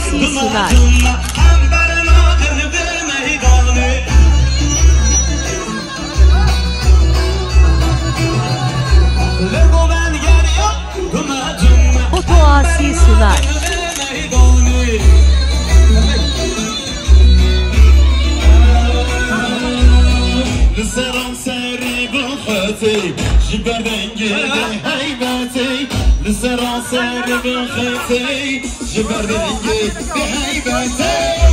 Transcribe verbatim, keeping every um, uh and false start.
Asî Sunar. Foto Asî Sunar. Li seran serê bixetê, ji ber dengê de heybetê. Li seran serê bixetê, ji ber dengê de heybetê.